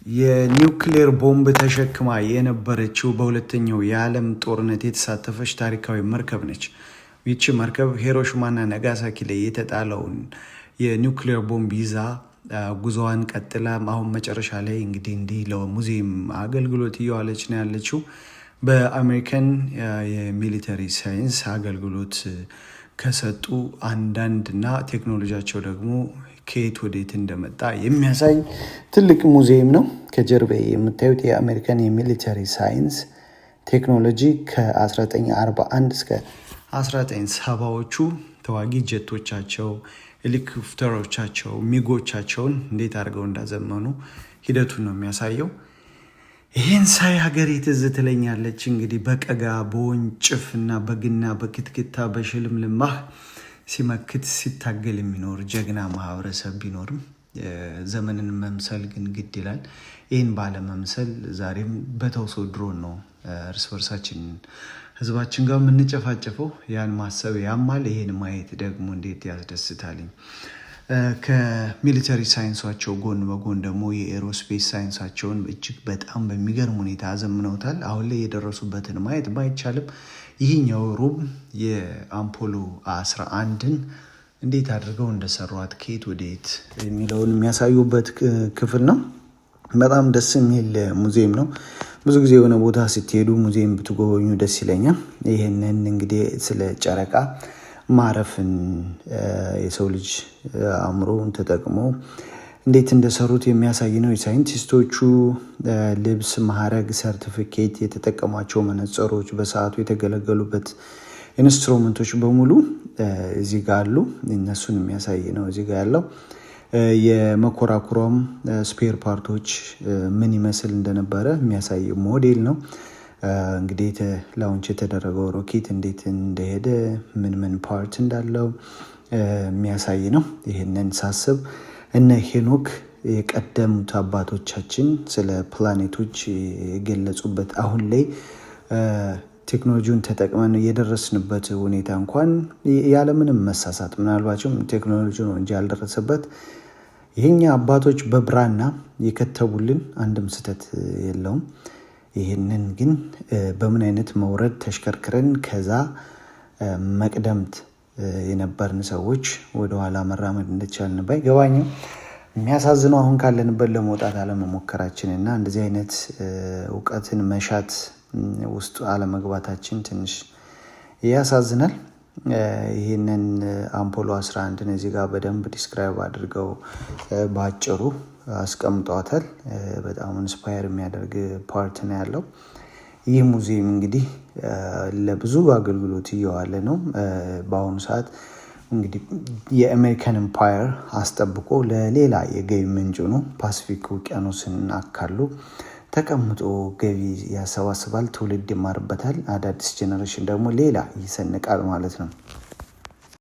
የኒውክሌር ቦምብ ተሸክማ የነበረችው በሁለተኛው የዓለም ጦርነት የተሳተፈች ታሪካዊ መርከብ ነች። ይቺ መርከብ ሂሮሺማና ናጋሳኪ ላይ የተጣለውን የኒውክሌር ቦምብ ይዛ ጉዞዋን ቀጥላ አሁን መጨረሻ ላይ እንግዲህ እንዲህ ለሙዚየም አገልግሎት እየዋለች ነው ያለችው። በአሜሪካን የ military science አገልግሎት ከሰጡ አንዳንድ እና ቴክኖሎጂያቸው ደግሞ ከየት ወዴት እንደመጣ የሚያሳይ ትልቅ ሙዚየም ነው። ከጀርባ የምታዩት የአሜሪካን የ military science ቴክኖሎጂ ከ1941 እስከ 1970ዎቹ ተዋጊ ጀቶቻቸው፣ ሄሊኮፕተሮቻቸው፣ ሚጎቻቸውን እንዴት አድርገው እንዳዘመኑ ሂደቱን ነው የሚያሳየው። ይህን ሳይ ሀገሬ ትዝ ትለኛለች። እንግዲህ በቀጋ በወንጭፍ እና በግና በክትክታ በሽልምልማህ ሲመክት ሲታገል የሚኖር ጀግና ማህበረሰብ ቢኖርም ዘመንን መምሰል ግን ግድ ይላል። ይህን ባለመምሰል ዛሬም በተውሶ ድሮን ነው እርስ በርሳችን ህዝባችን ጋር የምንጨፋጨፈው። ያን ማሰብ ያማል። ይህን ማየት ደግሞ እንዴት ያስደስታልኝ። ከ military ሳይንሳቸው ጎን በጎን ደግሞ የ aerospace ሳይንሳቸውን እጅግ በጣም በሚገርም ሁኔታ አዘምነውታል። አሁን ላይ የደረሱበትን ማየት ባይቻልም ይህኛው room የአፖሎ 11ን እንዴት አድርገው እንደሰሯት ከየት ወደየት የሚለውን የሚያሳዩበት ክፍል ነው። በጣም ደስ የሚል ሙዚየም ነው። ብዙ ጊዜ የሆነ ቦታ ስትሄዱ ሙዚየም ብትጎበኙ ደስ ይለኛል። ይህንን እንግዲህ ስለ ጨረቃ ማረፍን የሰው ልጅ አእምሮውን ተጠቅሞ እንዴት እንደሰሩት የሚያሳይ ነው። የሳይንቲስቶቹ ልብስ፣ ማዕረግ፣ ሰርቲፊኬት፣ የተጠቀሟቸው መነጽሮች፣ በሰዓቱ የተገለገሉበት instrument ኦች በሙሉ እዚህ ጋር አሉ። እነሱን የሚያሳይ ነው እዚህ ጋር ያለው። የመንኮራኩሯም spare part ኦች ምን ይመስል እንደነበረ የሚያሳይ ሞዴል ነው። እንግዲህ launch የተደረገው ሮኬት እንዴት እንደሄደ፣ ምን ምን part እንዳለው የሚያሳይ ነው። ይህንን ሳስብ እነ ሄኖክ የቀደሙት አባቶቻችን ስለ ፕላኔቶች የገለጹበት አሁን ላይ ቴክኖሎጂውን ተጠቅመን የደረስንበት ሁኔታ እንኳን ያለምንም መሳሳት፣ ምናልባትም ቴክኖሎጂ ነው እንጂ ያልደረሰበት፣ የኛ አባቶች በብራና የከተቡልን አንድም ስህተት የለውም። ይህንን ግን በምን አይነት መውረድ ተሽከርክረን ከዛ መቅደምት የነበርን ሰዎች ወደኋላ መራመድ እንደቻልን ባይገባኝም የሚያሳዝነው አሁን ካለንበት ለመውጣት አለመሞከራችን እና እንደዚህ አይነት እውቀትን መሻት ውስጡ አለመግባታችን ትንሽ ያሳዝናል። ይህንን አፖሎ 11ን እዚህ ጋር በደንብ describe አድርገው በአጭሩ አስቀምጠዋታል። በጣም inspire የሚያደርግ part ነው ያለው። ይህ ሙዚየም እንግዲህ ለብዙ አገልግሎት እየዋለ ነው። በአሁኑ ሰዓት እንግዲህ የአሜሪካን empire አስጠብቆ ለሌላ የገቢ ምንጭ ነው። ፓሲፊክ ውቅያኖስን አካሎ ተቀምጦ ገቢ ያሰባስባል፣ ትውልድ ይማርበታል፣ አዳዲስ generation ደግሞ ሌላ ይሰንቃል ማለት ነው።